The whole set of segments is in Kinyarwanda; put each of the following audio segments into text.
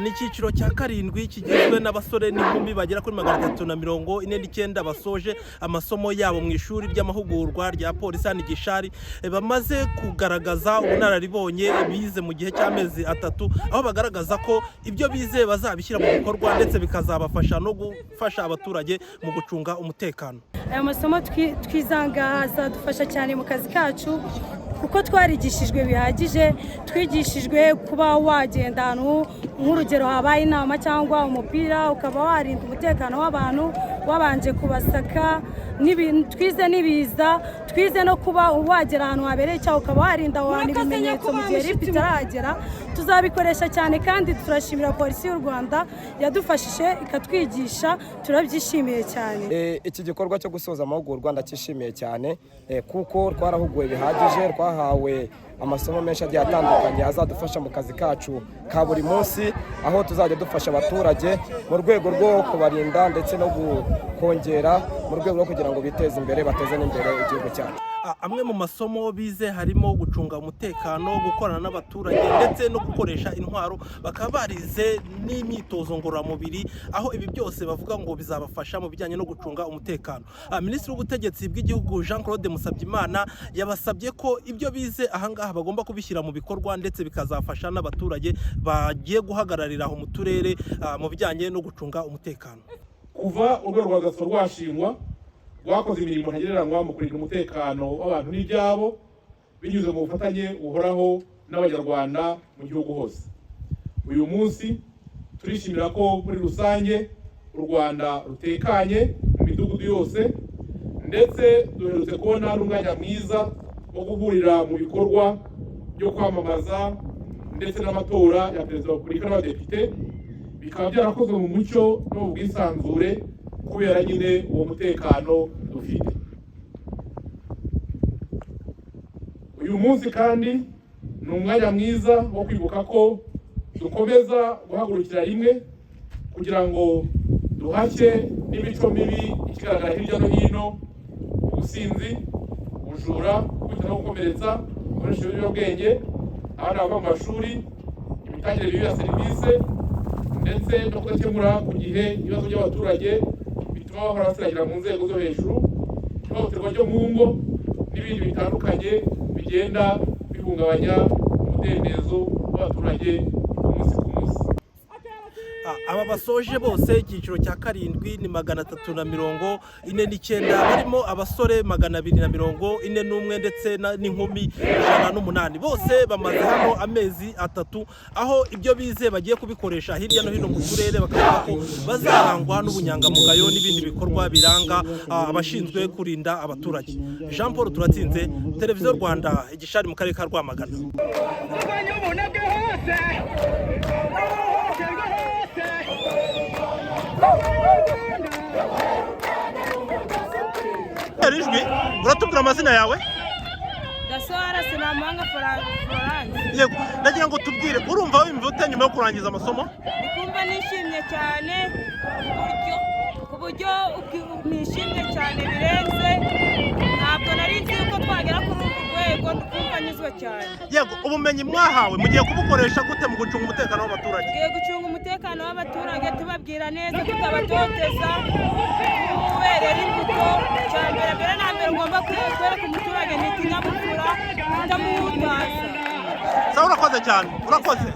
Ni icyiciro cya karindwi kigizwe n'abasore n'inkumi bagera kuri 349 basoje amasomo yabo mu ishuri ry'amahugurwa rya polisi hano i Gishari. Bamaze kugaragaza ubunararibonye bize mu gihe cy'amezi 3, aho bagaragaza ko ibyo bize bazabishyira mu bikorwa ndetse bikazabafasha no gufasha abaturage mu gucunga umutekano. Aya masomo twize aha ngaha azadufasha cyane mu kazi kacu, kuko twarigishijwe bihagije. Twigishijwe kuba wagenda ahantu, nk'urugero habaye inama cyangwa umupira, ukaba warinda umutekano w'abantu wabanje kubasaka. Twize n'ibiza, twize no kuba wagera ahantu habereye icyaha ukaba warinda aho hantu ibimenyetso mu gihe RIB itarahagera. Tuzabikoresha cyane kandi turashimira Polisi y'u Rwanda yadufashije ikatwigisha, turabyishimiye cyane. Iki gikorwa cyo gusoza amahugurwa ndacyishimiye cyane, kuko twarahuguwe bihagije, twahawe amasomo menshi agiye atandukanye azadufasha mu kazi kacu ka buri munsi, aho tuzajya dufasha abaturage mu rwego rwo kubarinda ndetse no kongera mu rwego rwo kugira ngo biteze imbere, bateze n'imbere igihugu cyacu. Amwe mu masomo bize harimo gucunga umutekano, gukorana n'abaturage ndetse no gukoresha intwaro. Bakaba barize n'imyitozo ngororamubiri, aho ibi byose bavuga ngo bizabafasha mu bijyanye no gucunga umutekano. Minisitiri w'Ubutegetsi bw'Igihugu Jean Claude Musabyimana yabasabye ko ibyo bize ahangaha bagomba kubishyira mu bikorwa, ndetse bikazafasha n'abaturage bagiye guhagararira aho mu turere mu bijyanye no gucunga umutekano. Kuva urwego rwa DASSO rwashingwa, rwakoze imirimo ntagereranywa mu kurinda umutekano w'abantu n'ibyabo, binyuze mu bufatanye buhoraho n'Abanyarwanda mu gihugu hose. Uyu munsi turishimira ko muri rusange u Rwanda rutekanye mu midugudu yose, ndetse duherutse kubona n'umwanya mwiza wo guhurira mu bikorwa byo kwamamaza ndetse n'amatora ya Perezida wa Repubulika n'abadepite, bikaba byarakozwe mu mucyo no mu bwisanzure kubera nyine uwo mutekano dufite. Uyu munsi kandi ni umwanya mwiza wo kwibuka ko dukomeza guhagurukira rimwe kugira ngo duhashye n'imico mibi ikigaragara hirya no hino: ubusinzi, ubujura, gukubita no gukomeretsa, gukoresha ibiyobyabwenge, abana bava mu mashuri, imitangire mibi ya serivisi ndetse no kudakemura ku gihe ibibazo by'abaturage bituma bahora basiragira mu nzego zo hejuru, ihohoterwa ryo mu ngo n'ibindi bitandukanye bigenda bihungabanya umudendezo w'abaturage umunsi ku munsi. Aba basoje bose icyiciro cya karindwi ni 349, barimo abasore 241 ndetse n'inkumi 108. Bose bamaze hano amezi 3, aho ibyo bize bagiye kubikoresha hirya no hino mu turere. Bakavuga ko bazarangwa n'ubunyangamugayo n'ibindi bikorwa biranga abashinzwe kurinda abaturage. Jean Paul Turatsinze, Televiziyo Rwanda, i Gishari mu karere ka Rwamagana. Kurwanya ubunebwe hose ihohoterwa hose. Ijwi, uratubwira amazina yawe? Gasora Sinamahanga Florence. Yego, ndagira ngo tubwire, urumva wiyumva ute nyuma yo kurangiza amasomo? Ndikumva nishimye cyane ku buryo nishimye cyane birenze. Ntabwo nari nzi yuko twagera kuri uru rwego. Ndikumva nyuzwe cyane. Yego, ubumenyi mwahawe mugiye kubukoresha gute mu gucunga umutekano w'abaturage? Tugiye gucunga umutekano w'abaturage tubabwira neza, tutabatoteza, tuberera imbuto. Cya mbere, mbere na mbere ugomba kwereka umuturage ni ikinyabupfura, kutamuhutaza. Sawa, urakoze cyane, urakoze.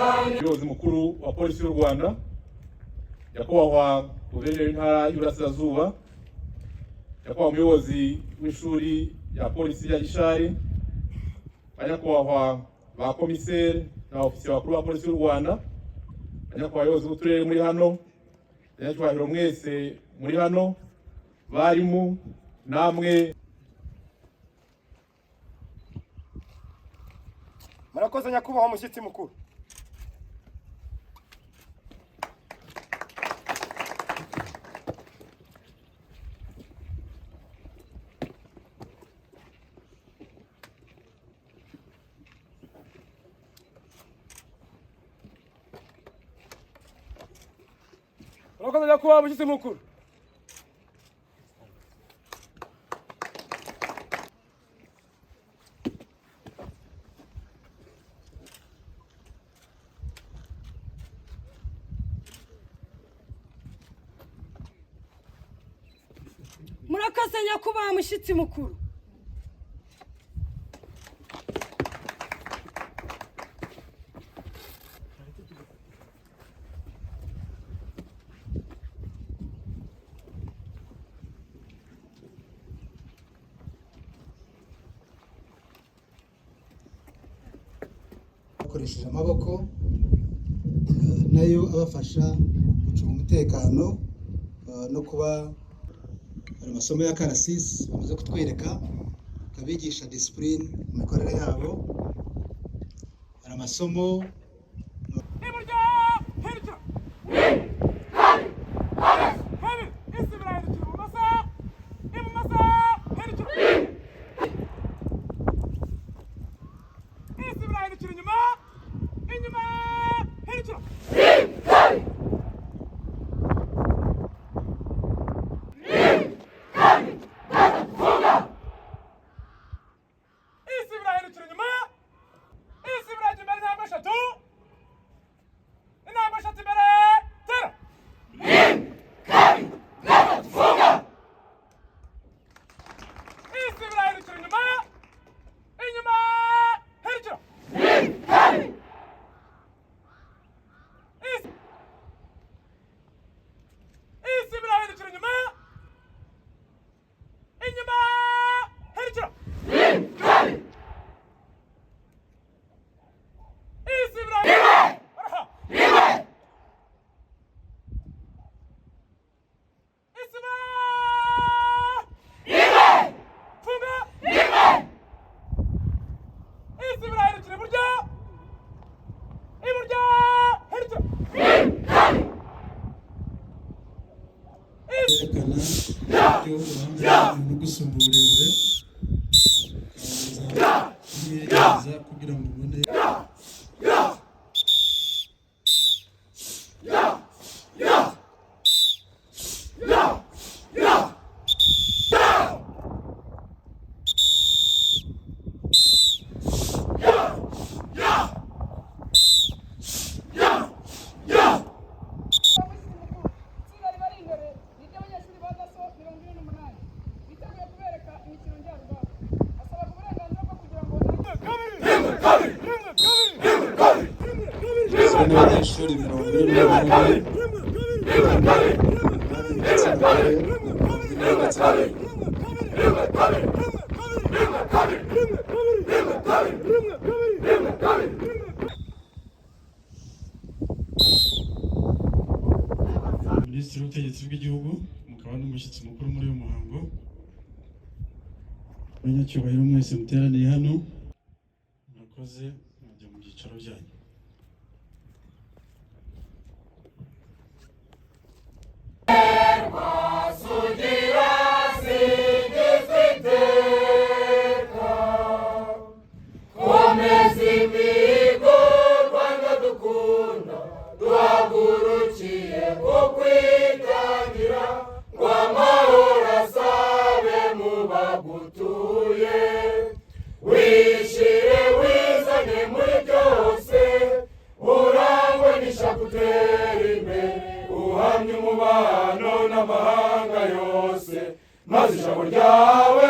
Umuyobozi mukuru wa Polisi y'u Rwanda, Nyakubahwa Guverineri w'Intara y'Iburasirazuba, Nyakubahwa Umuyobozi w'ishuri rya Polisi ya Gishari, banyakubahwa ba komiseri na ofisiye bakuru ba Polisi y'u Rwanda, banyakubahwa abayobozi b'uturere muri hano, banyacyubahiro mwese muri hano, barimu namwe. Murakoze, nyakubahwa mushyitsi mukuru. Murakoze, nyakubahwa mushyitsi mukuru. Murakoze, nyakubahwa mushyitsi mukuru. Bakoresheje amaboko nayo abafasha gucunga umutekano no kuba hari amasomo ya karasisi bamaze kutwereka, akabigisha discipline mu mikorere yabo. Hari amasomo Iburyo, hindukira, kabiri, isubira, hindukira ibumoso, ibumoso, hindukira, isubira, hindukira inyuma, inyuma, hindukira. Isubira, hindukira inyuma, isubira inyuma, intambwe eshatu, intambwe eshatu imbere, tera. Isubira, hindukira inyuma, inyuma, hindukira. Isubira, hindukira inyuma, inyuma, hindukira. Isubira, Araha. Isubira. Funga. Isubira, hindukira iburyo, iburyo, hindukira. Yerekana uburyo ubanza umuntu ugusumba uburebure, ukabanza kumwiyegereza kugira ngo ubone. Itsinda ribari imbere ni iry'abanyeshuri ba DASSO 48 biteguye kubereka imikino njyarugamba. Basabaga uburenganzira bwo kugira ngo Igizwe n'abanyeshuri 41, igitsina gore 40 n'igitsina gabo. Minisitiri w'Ubutegetsi bw'Igihugu, mukaba n'umushyitsi mukuru muri uyu muhango, abanyacyubahiro mwese muteraniye hano, murakoze, mwajya mu byicaro byanyu. Komeza imihigo, Rwanda dukunda, duhagurukiye kukwitangira ngo amahoro asabe mu bagutuye, wishyire wizane muri byose, urangwe n'ishaka, utera imbere, uhamye umubano n'amahanga yose, maze ijambo ryawe.